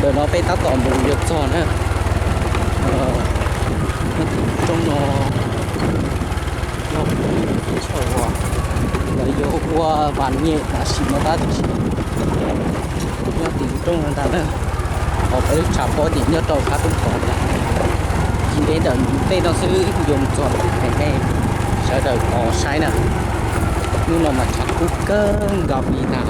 Ntawm no peb tab tom mus yuav txog na. Nyob tim roob no yog ib chaw uas lawv yuav ua vas nyem tam sim no tab sis nyob tim roob no ntag na. Ho peb lub tshav pob ces nyob rau sab roob tod ntag. Tsis ntev ntawm tej no xwb yuav mus txog ntawm nej sawv daws tos saib na. Hnub no mas tshav kub kawg nkaus li ntag.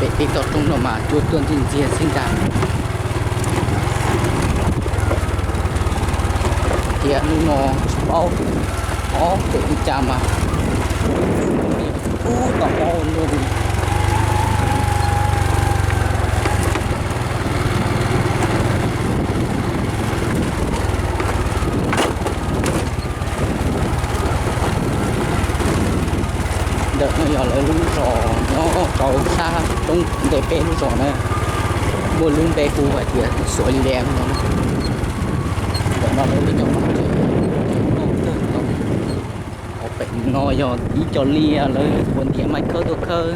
Pem tej toj roob no mas cua tuaj ntxiag ntxiag xwb ntag. Thiab hnub no tsis paub ob pem li cas mas kub tom qab ua luaj li. Ntawm no yog lawv lub zos nyob rau sab roob ntawm peb lub zos na, muaj lub npe hu hais tias Xuav Lias no. Ntawm no lawv cov tsev noj kawg nkaus. Hauv pem no yog ib co liaj lawv ua ntiav mas khawb tuaj khawb.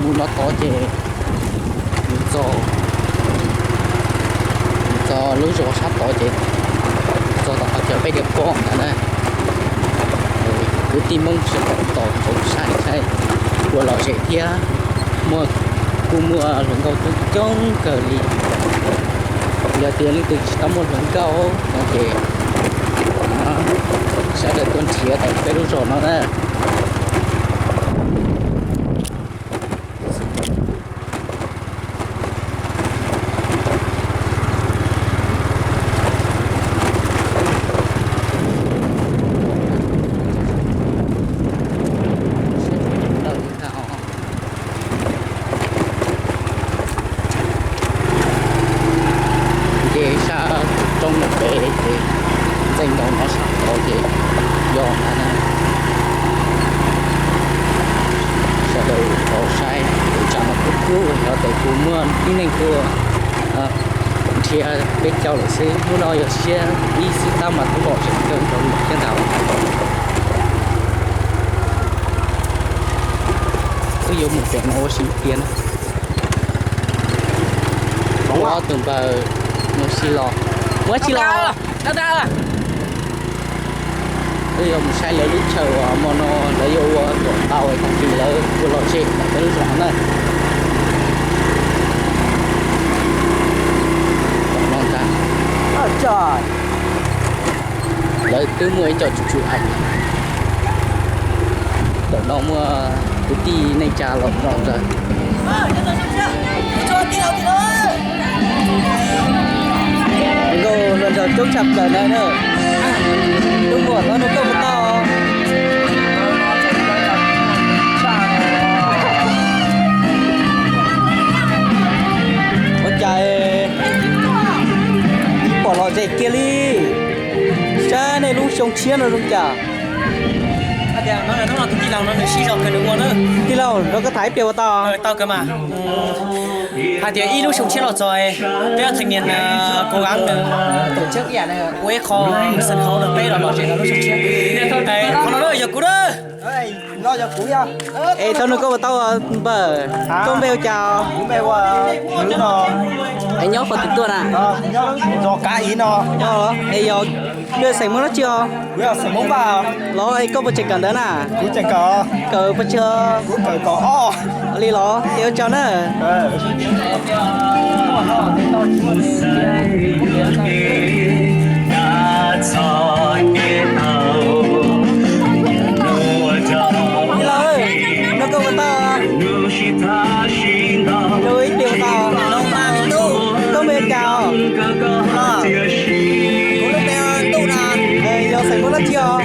Mus no tod ces mus txog, mus txog lub zos sab tod ces txog tom qhov chaw peb cov poj ntawd na. Kwv tij Hmoob sawv daws tos tsoom saib saib puas lom zem thiab. Muaj, kuj muaj hluas nkauj coob coob kawg li. Yog tias leej twg tsis tau muaj hluas nkauj no ces sawv daws tuaj nrhiav tau peb lub zos no na. Ces sab roob no pem ces ntxeev nkaus no sab tod ces yog ntawd na. Sawv daws tau saib tus tsam no kub kub yog tias kuv muaj ib neeg tuaj nrhiav peb caug lawm xwb, hnub no yog siab ib xwb tab mas tub lom zem kawg nkaus li thiab ntag. Wb yuav mus pem no ua si tiag na. Kuv ob tug npawg mus si los, mus si los. Wb yuav mus saib lawv lub chaw uas hmo no lawv yuav ua kom tau tag kis lawv ua lom zem ntawm peb lub zos no na. Tom no ntag, lawv twb muaj ib co tsum tsum eev. Ntawm no muaj kwv tij neej tsa los zom zaws. Nkauj los zom coob tshaj plaws na. Tub muam tau nug koj puas tau. Ua cas pom lom zem kiag li. Saib nej lub xyoo tshiab no zoo cas. Tij laug, nrog koj tham ib pliag puas tau? Hais tias ib lub xyoo tshiab los txog, peb ob thaj nias koos av ua ib qho sân khấu rau peb los lom zem rau lub xyoo tshiab. Qhov no yog kuv na. Es tau nug koj puas tau npawg, koj npe ua cas? Es nyob qhov twg tuaj na? Es yog koj xeem Hmoob dab tsi os? Los es koj puas tseem kawm ntawv na? Kawm puas tseem? Li los es ua tsaug na. Tij laug, nrog koj puas tau? Nrog ib pliag puas tau? Koj npe cas os? Yog xeem Hmoob dab tsi os?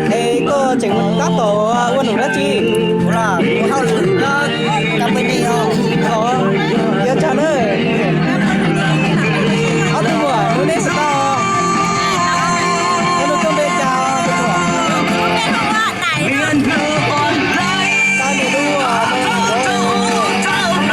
Es koj tseem tab tom ua num dab tsi? Ua tsaug na. Ob tug muam, hnub neb puas tau? Neb lub koj npe cas? Tau nws lub,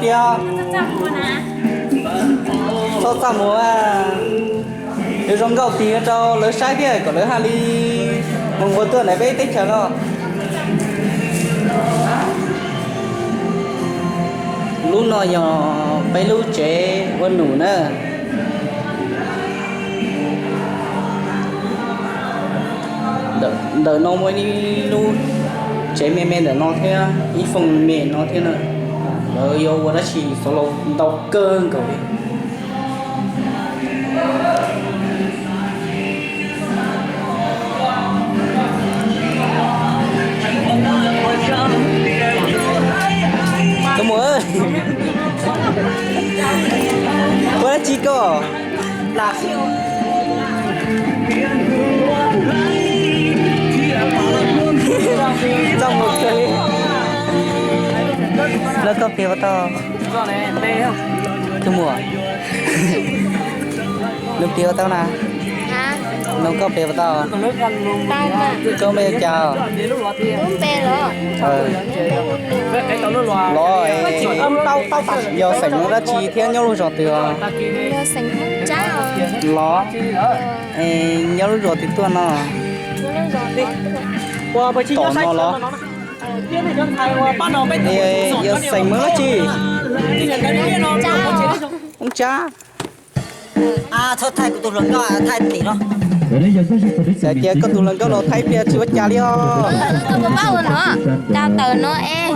Txhob txaj muag, yuav zoo nkauj tig rau lawv saib thiab kom lawv haj li mus nquag tuaj ntawm peb teb chaws no. Lub no yog peb lub tsev ua num na. Ntawm no muaj ib lub tsev me me ntawm no thiab ib foom me no thiab na. Lawv yuav ua dab tsi xov laus ntau kawg nkaus li. Tus muam, ua dab tsi koj? Txaj muag kawg li. Lawv koj pliag ua tau. Tus muam, nws pliag ua tau na. Nws koj pliag ua tau. Koj npe cas? Los, yog xeem dab tsi thiab nyob lub zos twg os? Los, nyob lub zos twg tuaj no? Tom no los? Yog xeem Hmoob dab tsi? Hmoob Tsab. Txhob thaij kuv tus hluas nkauj, thaij tim no. Xav tias koj tus hluas nkauj no thaij ib pliag tsis ua cas li os. Koj puas pab ua no? Cas tawm no es.